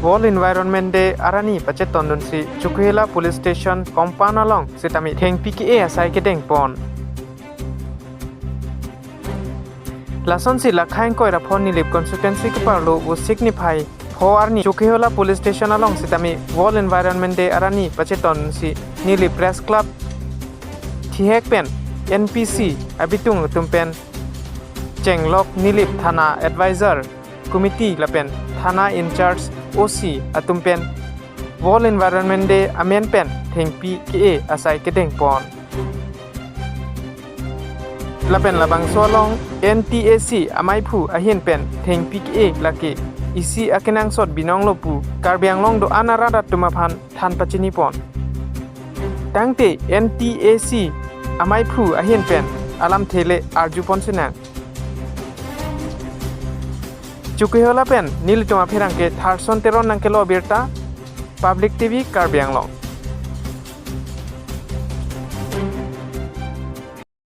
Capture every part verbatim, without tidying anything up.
World Environment Day arni pachetondunsi Chokihola Police Station compound along sitame thengpi ke-e asai kedengpon. Lasonsi Lakhaing Koiraphon Nilip constituency keparlo Vosik niphai pho arni Chokihola Police Station along sitame World Environment Day arni pachetondunsi Nilip Press Club thihek pen N P C abitung atum pen chenglok Nilip Thana Advisor Committee lapen Thana in charge O C atum pen World Environment Day amen pen thengpi ke-e asai kedengpon. Lapen labangso along N T A C amaiphu ahin pen thengpi ke-e lake isi akenangsot binong lo pu Karbi Anglong do-an arat atum aphan than pachinipon. Tangte N T A C amaiphu ahin pen alamthe le arjupon sinang. Chokihola pen nelitum apherangke Tharson Teron nangkelo birta, Public T V Karbi Anglong.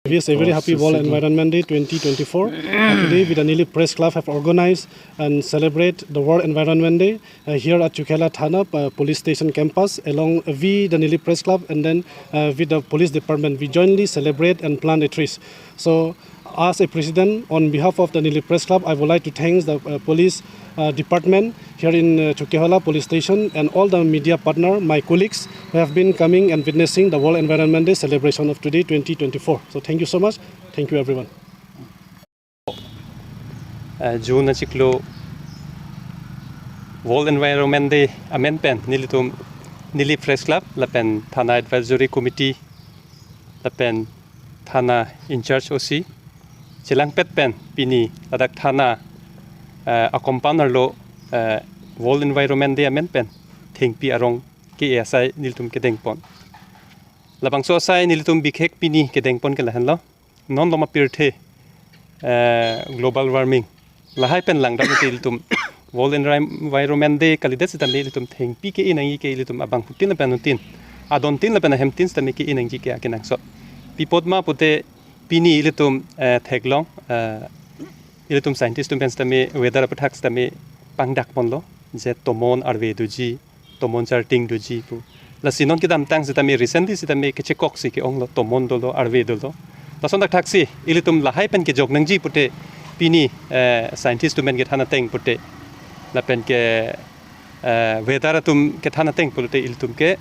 Yes, a very Oh, happy so World sitting. Environment Day twenty twenty-four. Uh, today, we the Nilip Press Club have organized and celebrate the World Environment Day uh, here at Chokihola Thana uh, Police Station campus, along with the Nilip Press Club and then uh, with the police department. We jointly celebrate and plant a trees. So, as a president, on behalf of the Nilip Press Club, I would like to thank the uh, police uh, department here in uh, Chokihola Police Station and all the media partner, my colleagues who have been coming and witnessing the World Environment Day celebration of today, twenty twenty-four. So thank you so much. Thank you, everyone. Uh, June achiklo World Environment Day amen pen nelitum Nilip Press Club lapen Thana Advisory Committee lapen Thana in charge O C chelangpet pen pini ladak Thana uh, a compound arlo uh, World Environment Day amen pen thengpi arong ke-e asai nelitum kedengpon. Labangso asai nelitum bikhek pini kedengpon ke lahenlo. Non loma pirthe uh, global warming lahai pen langdam ilitum World Envi- Environment Day kalidet sitame ilitum thengpi ke-e nangji ke ilitum abangphutin lapen anutin, adontin lapen ahemtin sitame ke-e nangji ke akenangsot. Pi apot ma pute pini ilitum eh, theklong eh, ilitum scientist atum pen sitame weather aputhak sitame pangdakponlo je tomon arve doji, tomon charting doji pu. Lasi non kedamtang sitame recently sitame kechekok si ke-onglo, tomon dolo, arve dolo. Lason thakthak si ilitum lahai pen kejok nangji pute pini eh, scientist atum pen kethan ateng pute lapen ke eh, weather atum kethan ateng pute ilitum ke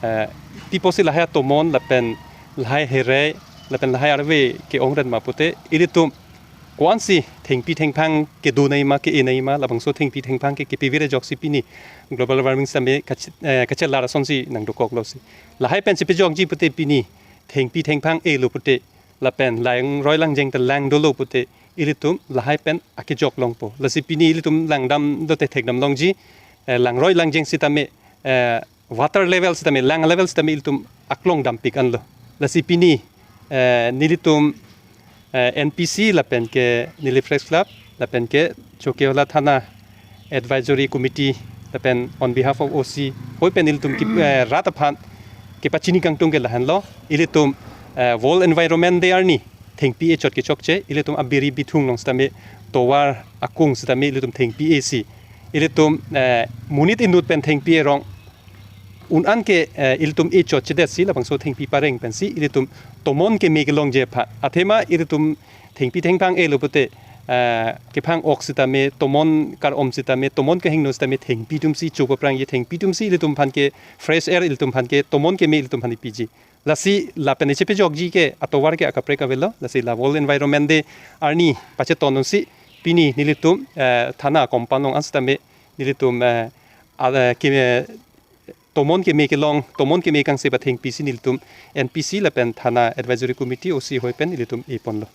eh, pi apotsi lahai tomon lapen lahai herei lapen lahai arve ke-ongren ma pute ilitum ko-ansi thengpi thengphang kedo nangji ma ke-e nangji ma, labangso thengpi thengphang ke kepivir ajoksi pini global warming sitame kach- eh, kachelar asonsi nangdokoklo si. Lahai pensi pejokji pute pini thengpi thengphang e-lo pute lapen langroi langjeng ta lang dolo pute ilitum lahai pen akejok longpo. Lasi pini ilitum langdam dote thekdam longji eh, langroi langjeng sitame eh, water level sitame lang level sitame ilitum aklong dampik anlo. Lasi pini eh, nelitum eh, N P C lapen ke Nilip Press Club lapen ke Chokihola Thana Advisory Committee lapen on behalf of O C hoi pen ilitum ki, eh, rat aphan kepachini kangtung ke lahenlo. Ilitum eh, World Environment Day arni thengpi e-chot kechokche ilitum abiri bithung along sitame tovar akung sitame ilitum thengpi e-si ilitum eh, monit inut pen thengpi erong un-an ke eh, ilitum e-chotchedet si labangso thengpi pareng pensi ilitum tomon keme kelongji aphan. Athema ilitum thengpi thengphang e-lo pute eh, kephang ok sitame, tomon kar-om sitame, tomon kehingno sitame thengpi atumsi chopaprangji, thengpi atumsi ilitum aphan ke fresh air ilitum aphan ke tomon keme ilitum aphan piji. Lasi lapen iche pejokji ke atovar ke akaprek avelo. Lasi la World Environment Day arni pachetondunsi pini nelitum eh, thana compound along an sitame nelitum eh, ala, ke, tomon keme kelong, tomon keme kangse pathengpi si nelitum N P C lapen Thana Advisory Committee O C hoi pen nelitum e-ponlo.